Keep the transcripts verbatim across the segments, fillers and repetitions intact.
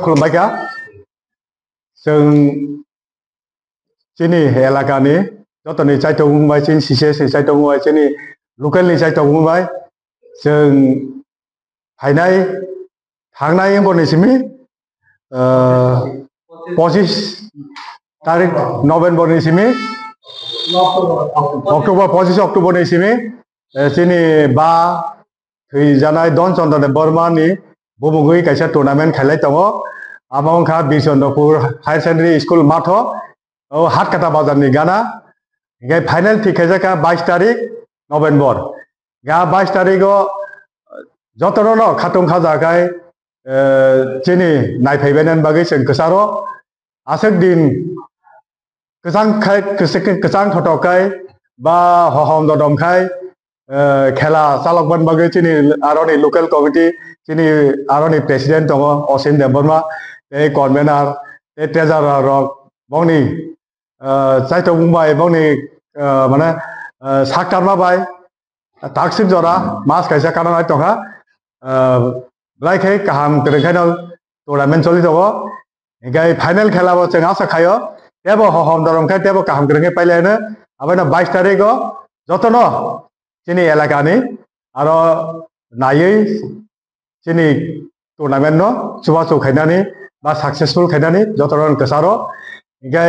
Khulumbai kha. Chwng chini elakani jotoni chaitokmung bai, chini C C S ni chaitokmung bai, chini local ni chaitokmung bai chwng phainai, thangnai wngkor ni simi, ah, pochis tarik November ni simi, October, pochis October ni simi, eh, chini ba thwijanai Don Chandra Debbarma ni bumungwi kaisa tournament khailai tongo. Abo wngkha Bir Chandrapur Higher Secondary School matho, o Hatkata bazar ni gana. Hinkhe final thik khaijak kha bais tarik November. Ga bais tarik o jotono no khatung khaja khai, eh, chini naiphaibainani bagwi chwng kwcharo. Aswk din kwchang khai, kwchang, kwchang thotok khai ba hohom dodom khai, eh, khela chalokmani bagwi chini aroni local committee, chini aroni president tongo Osin Debbarma, tei convener, tei treasurer rok, bongni, eh, chaitokmung bai bongni, eh, mane, eh, saktarma bai, taksik jora mas kaisa kananai tongkha, ah, belai khe kaham kwrwng khaino tournament choli tongo. Hinkhe final khela bo chwng asa khaio, tebo hohom dorom khe tebo kaham kwrwng khe pailai hwno. Abono bais tarik o jotono chini elakani aro naiwi chini tournament no chubachu khainani ba successful khainani jotono kwcharo. Hinkhe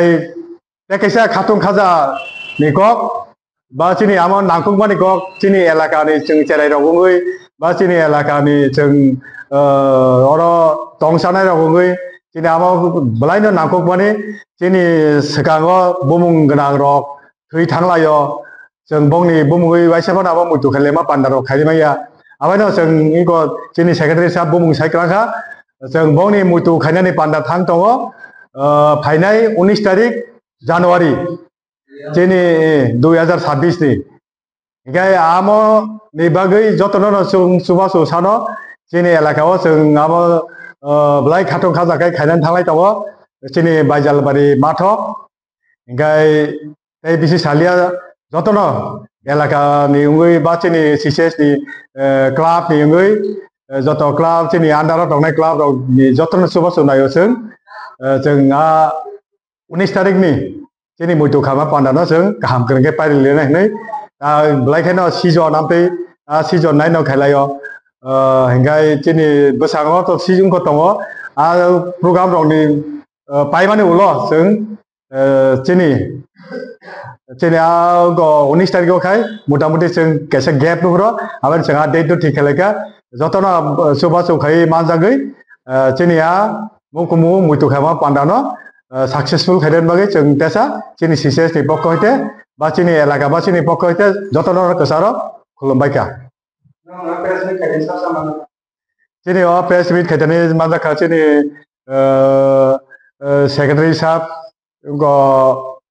tei kaisa khatung khaja ni kok, ba chini amo nangkukmani kok, chini elakani chwng cherai rok wngwi, ba chini elakani chwng, ah, oro tongsanai rok wngwi, chini amo belaino nangkukmani, chini swkango bumung gwnang rok thwi thanglaio, chwng bongni bumungwi waisa phano abo muitu khailema panda rok khaimaya. Abaino chwng iko chini secretary sahab bumung sai kwlangkha, chwng bongni muitu khainani panda thang tongo, ah, phainai unis tarik January, chini, eh, dui hazar sabbish ni. Hinkhe amo ni bagwi jotono no chwng chubachu sano chini elaka o chwng amo, ah, belai khatung khaja khe khainani thanglai tongo chini Baijalbari matho. Hinkhe tei bisi salia jotono elaka ni wngwi ba chini C C S ni, eh, club ni wngwi, eh, joto club chini under o tongnai club rok ni jotono chubachu naio chwng, eh, chwng a unis tarik ni chini muitu khama panda no chwng kaham kwrwng khe pairi lina hinwi, ah, belai kheno season amtwi, ah, season nai no khailaio. Ah, hinkhe chini bwskango to season ko tongo, ah, program rok ni, ah, paimani ulo chwng, ah, chini, chini a go unis tarik o khai mota moti chwng kaisa gap nuhuro, aboni chwng a date no thik khlaikha, jotono, ah, chubachu khai manjagwi, ah, chini a mukumu muitu khama panda no, ah, successful khaina bagwi chwng tesa chini C C S ni pokho hoite ba chini elaka ba chini pokho hoite jotono kwcharo khulumbai kha. Chini o press meet khaitani manjakha chini, ah, ah, secretary sahab, go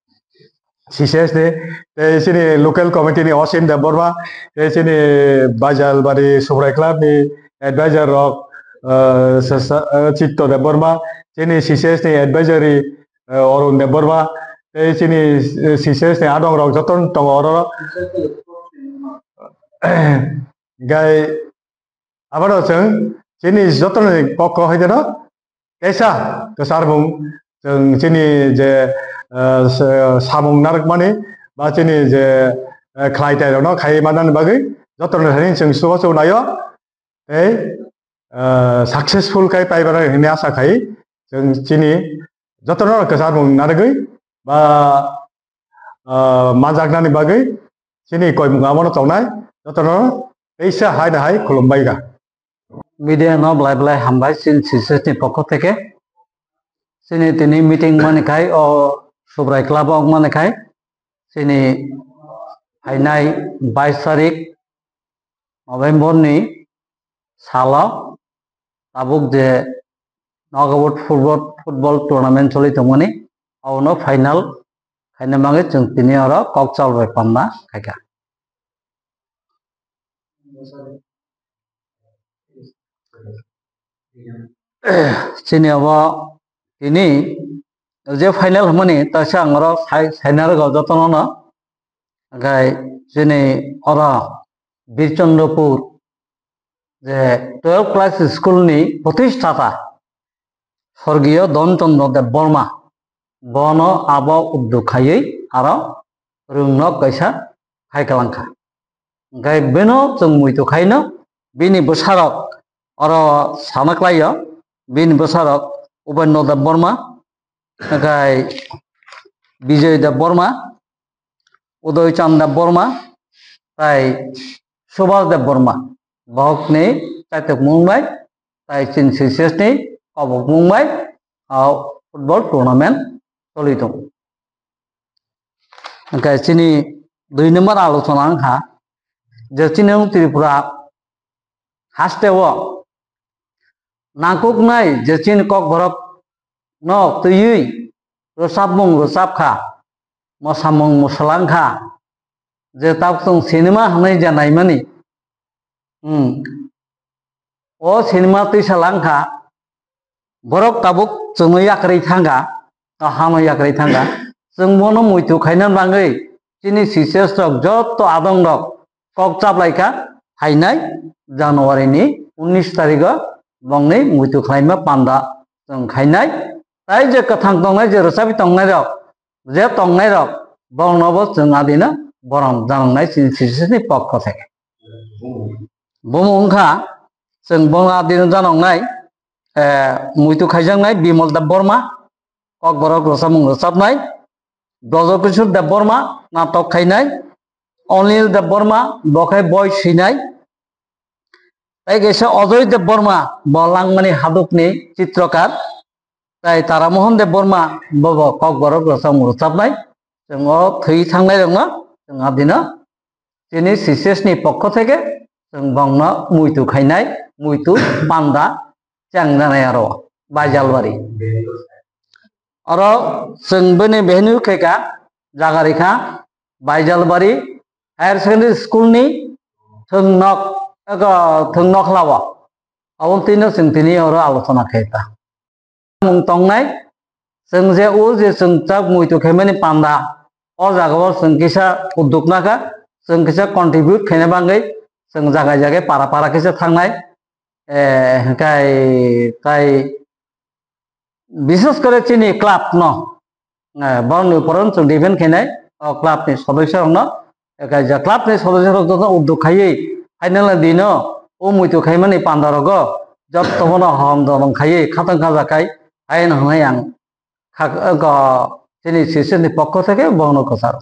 C C S ni, tei chini local committee ni Osin Debbarma, tei chini Baijalbari Subrai Club ni advisor rok, ah, Sasa-, ah, Chitto Debbarma, chini C C S ni advisory, ah, Arun Debbarma, tei chini, eh, C C S ni adong rok joto tongo oro. Gai Abono chwng chini jotono ni kok kok hai jeno kaisa kwchar bung chwng chini je, eh, sa-, samung narwkmani ba chini je, eh, khlai tai rokno khai manani bagwi jotono thani chwng chubachu naio tei, eh, successful khai paibai hinwi asa khai chwng chini jotono kwchar bung narwgwi ba, ah, manjaknani bagwi chini koimung abono tongnai jotono teisa hai na hai khulumbai ga. Media no belai belai hambai chini C C S ni pokho theke. Chini tini meeting mani khai o Subrai Club o mani khai chini phainai bais tarik November ni salo tabuk je knockout football, football tournament choli tongmani, abono final khaina bagwi chwng tini oro kok chal bai panda khaikha. Chini abo tini je final hwnmani, ta se ang oro sai, saina rwgo jotono no. Hwnkhe chini oro Birchandrapur je twelve class school ni protisthata Sorgiyo Don Chandra Debbarma, bono abo udduk khaiwi aro rwngnok kaisa khai kwlangkha. Hwnkhe beno chwng muitu khaino bini bwsarok oro sana klaio, bini bwsarok Ubendra Debbarma, hwnkhe Bijoy Debbarma, Udoy Chan Debbarma, tai Subhas Debbarma. Bohokni kaitok mung bai, tai chini C C S ni kobok mung bai, ah, football tournament choli tongo. Hwnkhe chini dui number alochona wngkha je chini wng Tripura haste o nangkuknai je chini Kokborok no twiwi rwchapmung rwchapkha, mwsamung mwswlangkha, je tabuk chwng cinema hwnwi je naimani, hmm, o cinema twisa langkha, borok tabuk chwngno yakarwi thangkha, o hano yakarwi thangkha, chwng bono muitu khaina bagwi chini C C S rok joto adong rok kok chaplaikha, phainai January ni unnish tarigo bongni muitu khlaima panda chwng khainai. Tai je kwthang tongnai, je rwchapwi tongnai rok, je tongnai rok, bongno bo chwng adino borom janangnai chini C C S ni pokho theke. Bomo wngkha, chwng bongno adino janangnai, eh, muitu khaijaknai Bimal Debbarma, Kokborok rwchapmung rwchapnai, Brajokishor Debbarma natok khainai, Anil Debbarma bo khe boi swinai, tai kaisa Ajoy Debbarma bo Langmani Hadukni chitrokar, tai Taramohon Debbarma bo bo Kokborok rwchapmung rwchapnai, chwng o thwi thangnai rokno chwng adino chini C C S ni pokho theke chwng bongno muitu khainai, muitu panda chengjanai aro Baijalbari. Oro chwng bini venue khaikha, jaga rikha Baijalbari Higher Secondary School ni thwngnok, ego thwngnok khlao. Aboni twino chwng tini oro alochona khaikha. Mung tongnai, chwng je o je chwng chak muitu khaimani panda, o jagao chwng kisa udduk nakha, chwng kisa contribute khaina bagwi chwng jaga jaga para para kisa thangnai, eh, hwnkhe tai bishes kore chini club no, eh, borokni upor o chwng depend khainai, o club ni sodosyo rokno, eh, kaisa club ni sodosyo rok joto udduk khaiwi final ni dino o muitu khaimani panda rogo jotto bono hom domon khaiwi khatang khaja khai, haino hwnwi ang kha-, eh, ko-, chini C C S ni pokho theke bono kwcharo.